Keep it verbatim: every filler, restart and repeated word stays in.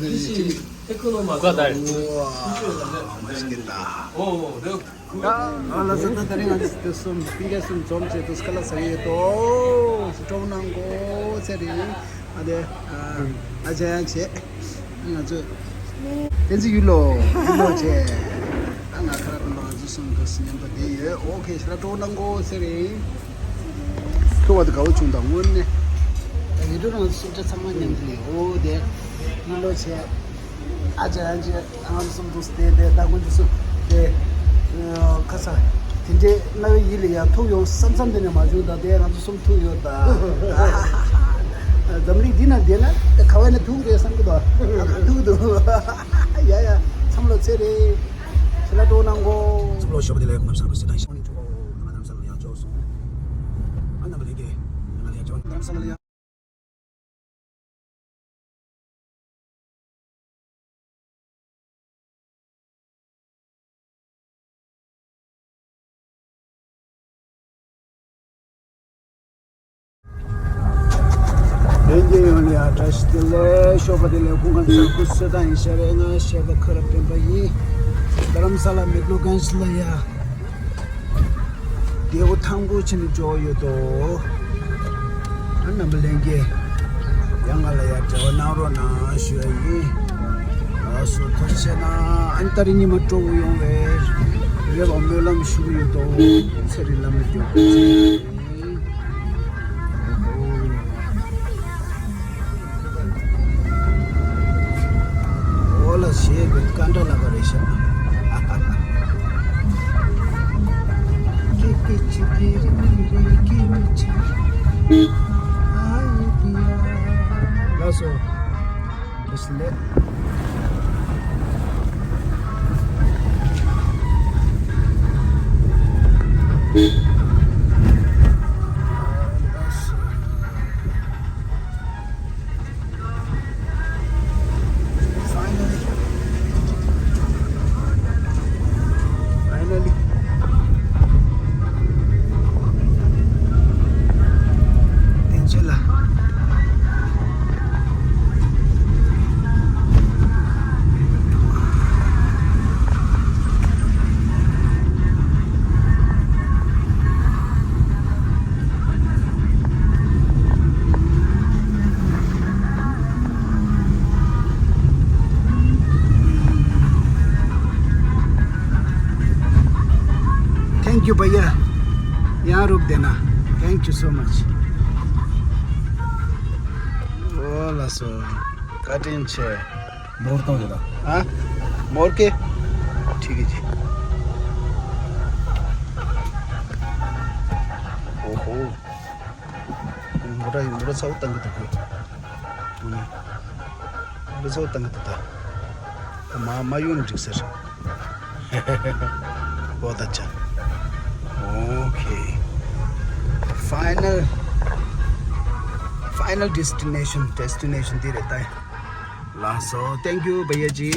ཁྱེད་ཀྱིས་ཐེ་ཁུ་ནོ་མ་བཀའ་ལྟར། ཨ་ལ་ས་ད་ད་རིང་ང་ཚོ་དེ་གསུམ་སྤུན་ཀྱག་གསུམ་འཛོམས་བྱས་དུས་ཁ་ལག་ཟ་གི་ཡོད་དོ། སྤྲོ་གནང་གོ་ཚེ་རིང་། ཨ་དེ་ཨ་ཅག་ཡང་བྱས། ང་ཚོས་བསྟན་འཛིན་ཡུལ་ལོ་ཡུལ་ལོ་བྱས། ཨ་ང་ཁ་ར་པན་པ་ང་ཚོ་གསུམ་དུ་མཉམ་དུ་བསྡད་ཡོད། ཨོ་ཁེ་ཞེ་དྲག་སྤྲོ་གནང་གོ་ཚེ་རིང་། ཐུག་པ་དེ་དགའ་བོ་བྱུང་དང་དངོས་གནས། ད་ཡུལ་གྲུ་རང་སུམ་ཆ་ཚང་མ་མཉམ་དུ་ཡོད། ཨོ་དེ་ཡུལ་ལོ་བྱས། ཨ་ཅག་ཡང་བྱས། ང་ཚོ་གསུམ་དུ་བསྡད་དེ་ད་དགོན་དུ་སུ་དེ་ཁ་ས་དེ་འདྲའི་རྣ་བའི་ཡིད་ལ་ཡང་ཐུག་ཡོང་བསམ་བསམ་དེ་ནས་མ་བྱུང་། ད་དེ་ང་ཚོ་གསུམ་ཐུག་ཡོད་ད། འཛམ་གླིང་འདི་ན་བསྡད་ན་ད་ག་བ་ནས་ཐུག་རེད་བསམ་གི་འདུག་ཐུག་འདུག་ཡ་ཡ་མཚམས་ལོ་ཚེ་རེད། ཁྱེད་ལ་སྤྲོ་གནང་གོ། ཚུགས་ལོ་ཞོགས་པ་དེ་ལས་ཁོང་རྣམ་ས་ལ་སེ་ཏང་ཤོག་ནི་ཆུ་བོ་ང་རྣམ་ས་ལ་ཡང་འཇོག་སོང་། ཨ་ནམ་ལེན་གེ་ང་ལ་ཡང་འཇོག་རྣམ་ས་ལ་ཡང་། ལྷན་རྒྱས་ཡོངས་ལ་ཡང་བཀྲ་ཤིས་བདེ་ལེགས། ཞོགས་པ་བདེ་ལེགས། སྐུ་ཁམས་བཟང་། སྐུ་གཟུགས་བཟང་། ཡིན་ཤག་རེད། ང་ཤེས་པ་ཁ་རབ་བསྟན་པ་ཡིན། རྡ་རམ་ས་ལ་མེག་ལོ་གྷན་ཇི་ལ་ཡ། རྒྱལ་པོ་ཐང་པོ་ཆེན་འཇོག་ཡོད་དོ། ཨ་རྣམ་པ་ལྷན་རྒྱས་ཡང་ང་ལ་ཡ་འབྲེལ་བ་གནང་རོགས་གནང་ཞུ་ཡ་ཡིན། ཨ་སོ་ཐུགས་རྗེ་གནང་། ཨ་ནི་ད་རིང་ཉི་མ་སྤྲོ་བོ་ཡོང་བའི་རེ་བ་སྨོན་ལམ་ཞུ་གི་ཡོད་དོ། ཚེ་རིང་བླ་མ་མགྱོགས་པོ་ཚེ་རིང་། འོ་ལ་ཞེས་པའི་ཀ་འདྲ་ལ་ག་རེ་བཤད་ན། ཀི་ཀི་ཆི་ཀི་རི་རི་ཀི་མི་ཆི། ཨ་ཡི་ཀི་ཡ། ལགས་སོ། Just let Finally. Finally. བསྟན་ཆོས་ལ། Thank you, भैया. ཡང་རུབ་བསྡད་ན། Thank you so much. ཨོ་ལགས་སོ། བཀའ་དྲིན་ཆེ། མོར་བཏང་ཡོད་ད། ཨ། མོར་གེ། ཁྲིག་གེ་ཅི། ཨོ་ཧོ། མོ་ཊ་ཡིན། མོ་ཊ་ཚ་བོ་བཏང་གི་འདུག་གི། མོ་ཊ་ཚ་བོ་བཏང་གི་འདུག་ད། ད་མ་མ་གཡུག་ན་འགྲིག་ཟེར། ཨོ་ད་ཆ། Okay. Final, final destination, destination འདི་རེད་ད། ལགས་སོ། Thank you, भैया जी.